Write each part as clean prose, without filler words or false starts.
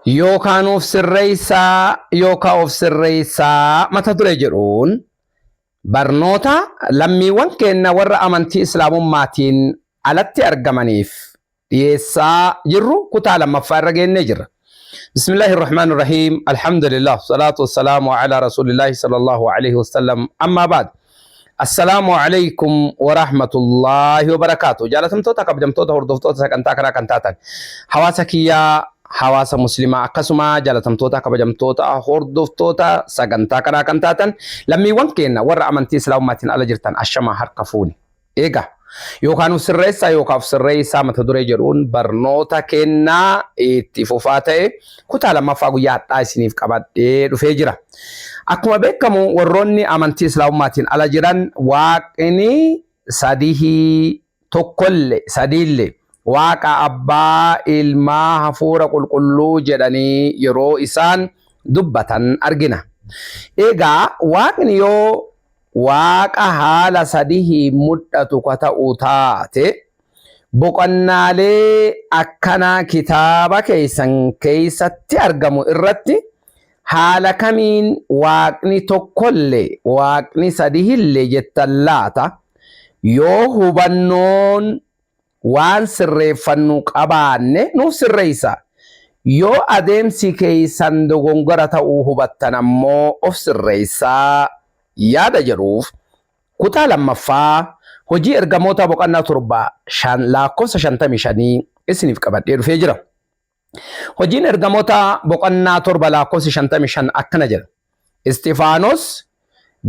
Yookaan nuuf sirreessaa yookaan of sirreessaa mata duree jedhuun barnoota lammiiwwan keenya warra amantii Islaamummaatiin alatti argamaniif dhiyeessaa jirru kutaa lammaffaa irra geennee jirra. Bismillaahi Rahmaani Rahiim. Alhamdulillah. Salaatu wassalaamu ala Rasuulillaahi sallallahu alaihi wasallam. Ammaa baad. Assalaamu alaikum wa rahmatullaahi wa barakaatu. Jaalatamtoota kabajamtoota hordoftoota sagantaa kanaa kan taatan hawaasa kiyyaa hawaasa muslimaa akkasuma jaalatamtoota kabajamtoota hordoftoota sagantaa kanaa kan taatan lammiiwwan keenya warra amantii islaamummaatiin ala jirtan ashamaa harka fuuni. Egaa yookaan of sirreessaa yookaan of sirreessaa mata duree jedhuun barnoota kennaa itti fufaa ta'e kutaa lammaffaa guyyaa har'aa isiniif qabadhee dhufee jira. Akkuma beekamu warroonni amantii islaamummaatiin ala jiran waaqni sadihii tokkolle sadiille waaqa abbaa ilmaa hafuura qulqulluu jedhanii yeroo isaan dubbatan argina. Egaa waaqni yoo Waaqa haala sadihiin mudhatu ka ta'u taate, boqonnaalee akkanaa kitaaba keessan keessatti argamu irratti haala kamiin Waaqni tokkolle Waaqni sadihille jettan laata? Yoo hubannoon waan sirreeffannu qabaanne nuuf sirreessaa. Yoo adeemsi keessan dogongora ta'uu hubattan ammoo of sirreessaa yaada jedhuuf kutaa lammaffaa Hojii Ergamootaa boqonnaa 7 5 laakkofsa 55 isiniif qabadhee dhufee jira. Hojiin Ergamootaa boqonnaa 7 laakkofsi 55 akkana jedha. Isxifaanos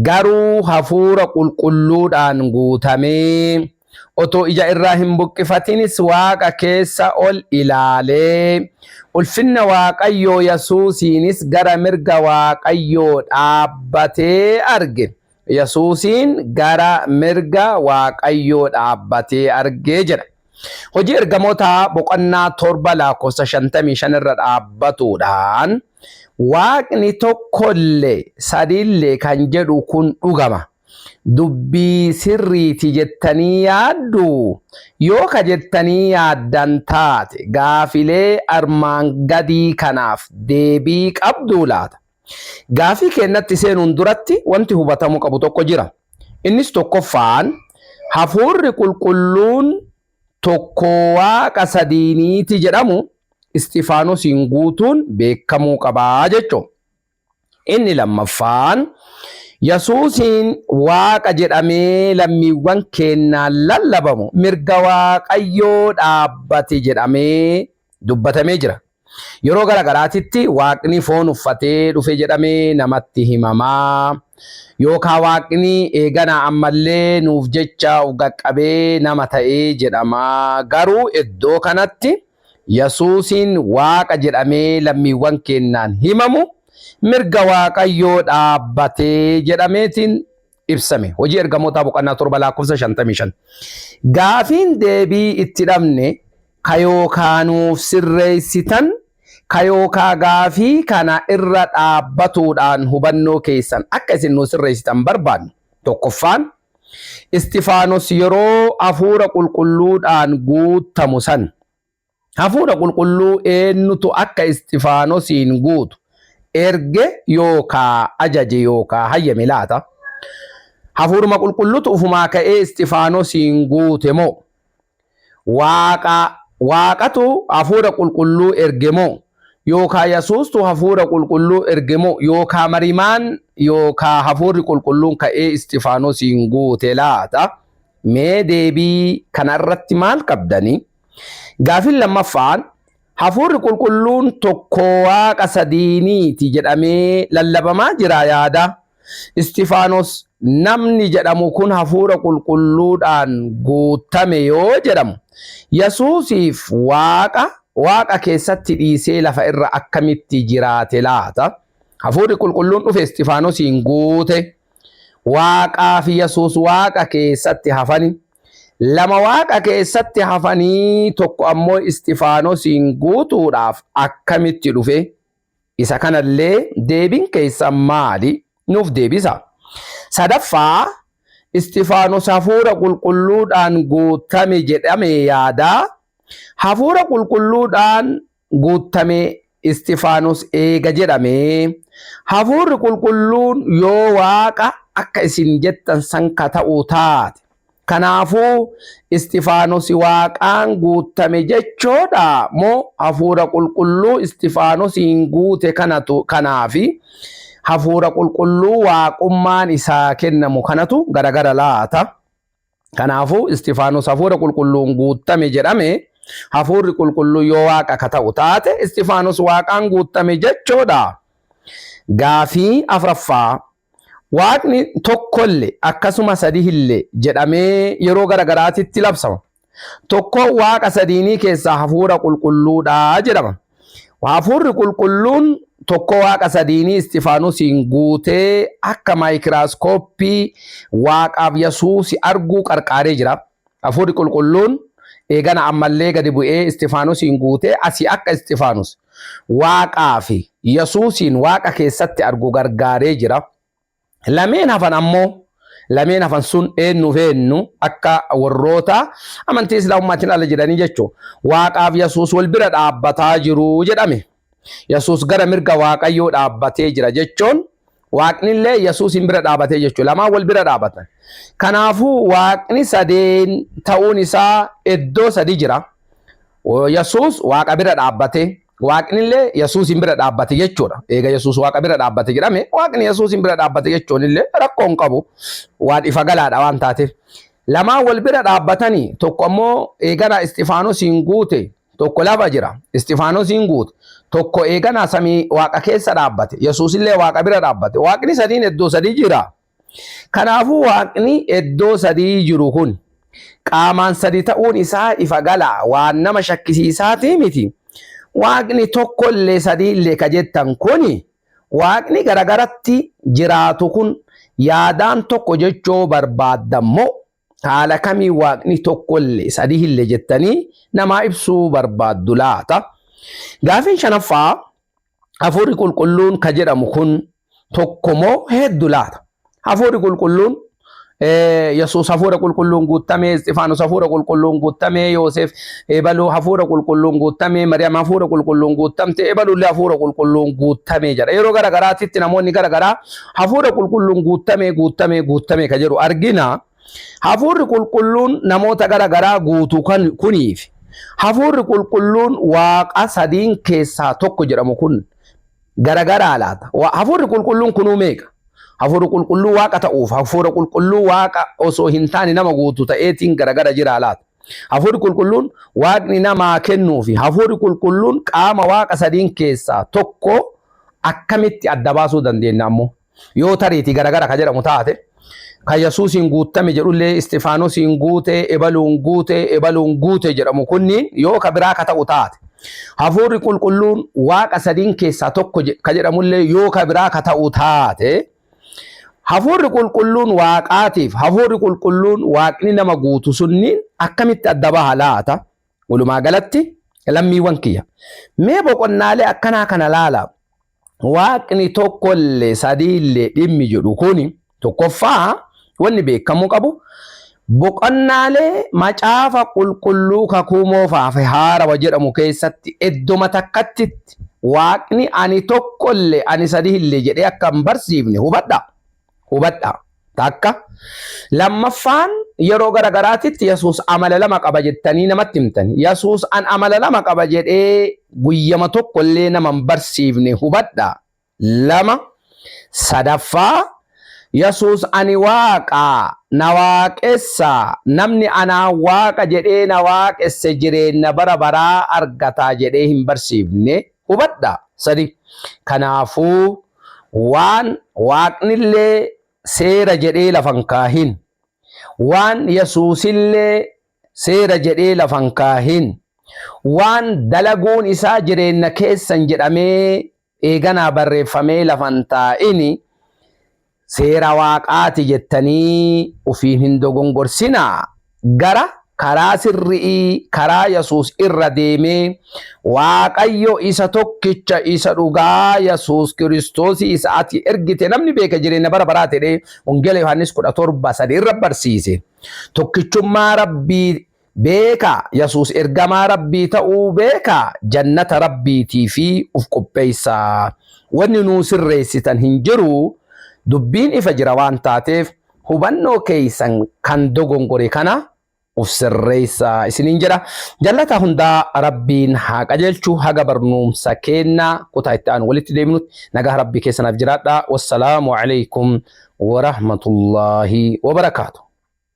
garuu hafuura qulqulluudhaan guutamee, otoo ija irraa hin buqqifatinis waaqa keessa ol ilaalee, ulfinna Waaqayyoo Yasuusiinis gara mirga Waaqayyoo dhaabbatee arge. Yasuusiin gara mirga Waaqayyoo dhaabbatee arge jedha. Hojii Ergamootaa boqonnaa 7 lakkoofsa 55 irra dhaabbatuudhaan Waaqni tokkolle sadille kan jedhu kun dhugama. Dubbii sirriiti jettanii yaadduu? Yoo ka jettanii yaaddan taate gaafilee armaan gadii kanaaf deebii qabduu laata? Gaafii keennatti seenuun duratti wanti hubatamuu qabu tokko jira. Innis tokkoffaan hafuurri qulqulluun tokko waaqa sadiiniiti jedhamu Isxifaanosiin guutuun beekamuu qabaa jechuudha. Inni lammaffaan Yasuusiin waaqa jedhamee lammiiwwan keennaan lallabamu mirga waaqayyoo dhaabbate jedhamee dubbatamee jira. Yeroo gara garaatitti Waaqni foon uffatee dhufe jedhamee namatti himama. Yookaa Waaqni eeganaa ammallee nuuf jecha of gaqqabee nama ta'e jedhama. Garuu iddoo kanatti Yasuusiin Waaqa jedhamee lammiiwwan keennaan himamu mirga Waaqayyoo dhaabbate jedhameetiin ibsame. Hojii Ergamootaa boqonnaa 7 lakkoofsa 55. Gaafiin deebii itti dhabne ka yookaa nuuf sirreessitan ka yookaa gaafii kana irra dhaabbatuudhaan hubannoo keessan akka isin nuu sirreessitan barbaannu. Tokkoffaan, Isxifaanos yeroo Hafuura Qulqulluudhaan guuttamu san, Hafuura Qulqulluu eennutu akka Isxifaanosiin guutu erge yookaa ajaje yookaa hayyame laata? Hafuuruma Qulqullutu ufumaa ka'ee Isxifaanosiin guute moo? Waaqa Waaqatu Hafuura Qulqulluu erge moo? Yookaa Yasuustu Hafuura Qulqulluu erge moo? Yookaa marimaan yookaa Hafuurri Qulqulluun ka'ee Isxifaanosiin guute laata? Mee deebii kana irratti maal qabdani? Gaafiin lammaffaan, Hafuurri Qulqulluun tokko Waaqa sadiiniiti jedhamee lallabamaa jiraa yaada? Isxifaanos namni jedhamu kun Hafuura Qulqulluudhaan guuttame yoo jedhamu, Yasuusiif Waaqa Waaqa keessatti dhiisee lafa irra akkamitti jiraate laata? Hafuurri Qulqulluun dhufe Isxifaanosiin guute. Waaqaa fi Yesuus Waaqa keessatti hafani. Lama Waaqa keessatti hafanii tokko ammoo Isxifaanosiin guutuudhaaf akkamitti dhufe? Isa kanallee deebiin keessan maali? Nuuf deebisa. Sadaffaa, Isxifaanos Hafuura Qulqulluudhaan guutame jedhame yaadaa? Hafuura Qulqulluudhaan guuttame Isxifaanos eega jedhamee, Hafuurri Qulqulluun yoo Waaqa akka isin jettan san ka ta'u taate, kanaafuu Isxifaanosi Waaqaan guuttame jechoodhaa moo Hafuura Qulqulluu Isxifaanosiin guute kanatu kanaa fi Hafuura Qulqulluu Waaqummaan isaa kennamu kanatu garagara laata? Kanaafuu Isxifaanos Hafuura Qulqulluun guuttame jedhame, Hafuurri Qulqulluun yoo Waaqa ka ta'u taate, Isxifaanos Waaqaan guuttame jechoodhaa? Gaafii afraffaa, Waaqni tokkolle akkasuma sadihille jedhamee yeroo gara garaatitti labsama. Tokkoon Waaqa sadiinii keessaa Hafuura Qulqulluudha jedhama. Hafuurri Qulqulluun tokko Waaqa sadiinii Isxifaanusiin guutee akka maayikiraaskooppii Waaqaaf Yesuusi arguu qarqaaree jira. Hafuurri Qulqulluun eegana ammallee gadi bu'ee Isxifaanusiin guutee asii akka Isxifaanus Waaqaa fi Yesuusiin Waaqa keessatti argu gargaaree jira. Lameen hafan ammoo lameen hafan sun eennuuf eennu akka warroota amantii Islaamummaatiin ala jedhanii jechuun Waaqaaf Yesuus wal bira dhaabbataa jiru jedhame. Yesuus gara mirga Waaqayyoo dhaabbatee jira jechuun Waaqnillee Yesuusin bira dhaabatee jechuudha. Lamaan wal bira dhaabatan. Kanaafuu Waaqni sadeen ta'uun isaa iddoo sadi jira. Yesuus Waaqa bira dhaabbate, Waaqnillee Yesuusin bira dhaabbate jechuudha. Eega Yesuus Waaqa bira dhaabbate jedhame, Waaqni Yesuusin bira dhaabbate jechuun illee rakkoo hin qabu. Waan ifa galaadha waan taateef. Lamaan wal bira dhaabbatanii tokko ammoo eegana Isxifaanosiin guute tokko lafa jira. Isxifaanosiin guute. Tokko eegana samii Waaqa keessa dhaabbate. Yesuusillee Waaqa bira dhaabbate. Waaqni sadiin iddoo sadii jira. Kanaafuu Waaqni iddoo sadii jiru kun qaamaan sadi ta'uun isaa ifa gala waan nama shakkisiisaatii miti. Waaqni tokkollee sadiillee ka jettan kuni Waaqni garagaratti jiraatu kun yaadaan tokko jechoo barbaaddan moo haala kamiin Waaqni tokkollee sadihille jettanii namaa ibsuu barbaaddu laata? Gaafiin shanaffaa Hafuurri Qulqulluun ka jedhamu kun tokko moo heddu laata? Hafuurri Qulqulluun Yesuus Hafuura Qulqulluun guuttamee, Isxifaanos Hafuura Qulqulluun guuttamee, Yoosef ebaluu Hafuura Qulqulluun guuttamee, Mariyaam Hafuura Qulqulluun guuttamte, ebaluullee Hafuura Qulqulluun guuttamee jedha. Yeroo gara garaatitti namoonni gara garaa Hafuura Qulqulluun guuttamee, guuttamee, guuttamee ka jedhu argina. Hafuurri Qulqulluun namoota gara garaa guutu kan kuniif Hafuurri Qulqulluun Waaqa sadiin keessaa tokko jedhamu kun garagaraa laata? Hafuurri Qulqulluun kunuu meeqa? Hafuurri Qulqulluu Waaqa ta'uuf Hafuura Qulqulluu Waaqa osoo hin taane nama guutu ta'eetiin garagara jiraa laata? Hafuurri Qulqulluun Waaqni namaa kennuu fi Hafuurri Qulqulluun qaama Waaqa sadiin keessaa tokko akkamitti adda baasuu dandeenya ammoo? Yoo tariitii garagara ka jedhamu taate, ka Yesuusiin guuttame jedhullee Isxifaanosiin guute, ebaluun guute, ebaluun guute jedhamu kunniin yoo ka biraa ka ta'u taate, Hafuurri Qulqulluun Waaqa sadiin keessaa tokko ka jedhamullee yoo ka biraa ka ta'u taate, Hafuurri Qulqulluun Waaqaatiif Hafuurri Qulqulluun Waaqni nama guutu sunniin akkamitti adda baha laata? Walumaa galatti lammiiwwan kiyya, mee boqonnaalee akkanaa kana laalaa. Waaqni tokkollee sadiillee dhimmi jedhu kuni tokkoffaa wanni beekamuu qabu boqonnaalee macaafa qulqulluu kakuu moofaa fi haarawa jedhamu keessatti iddoma takkatti Waaqni ani tokkollee ani sadiillee jedhee akka hin barsiifne hubadhaa. Hubadhaa. Takka. Lammaffaan yeroo gara garaatitti Yesuus amala lama qaba jettanii namatti himtani. Yesuus an amala lama qaba jedhee guyyama tokko illee nama hin barsiifne hubadhaa. Lama. Sadaffaa Yesuus ani Waaqa na waaqessaa namni anaan Waaqa jedhee na waaqesse jireenna bara baraa argataa jedhee hin barsiifne hubadhaa. Sadi. Kanaafuu waan Waaqnillee seera jedhee lafa hin kaahin, waan Yesuusillee seera jedhee lafa hin kaahin, waan dalaguun isaa jireenna keessan jedhamee eeganaa barreeffamee lafa hin taa'ini, seera Waaqaati jettanii ufiin hin dogongorsinaa. Gara karaa sirri'ii karaa Yesuus irra deemee Waaqayyo isa tokkicha isa dhugaa Yesuus Kiristoosii isa ati ergite namni beeke jireenya bara baraa jedhee Wangeela Yohaannis 17:3 irra barsiise. Tokkichummaa Rabbii Beekaa Yasuus ergamaa Rabbii ta'uu beekaa jannata Rabbiitii fi uf qopheessaa. Wanni nuu sirreessitan hin jiru dubbiin ifa jira waan taateef hubannoo keeysan kan dogongore kana uf sirreessaa isiniin jedha. Jallataa hundaa Rabbiin haa qajeelchu haga barnuumsa keenna kutaa itti aanu walitti deebinutti nagaa Rabbii keessanaaf jiraadhaa. Wassalaamu alaikum warahmatullaahi wabarakaatu.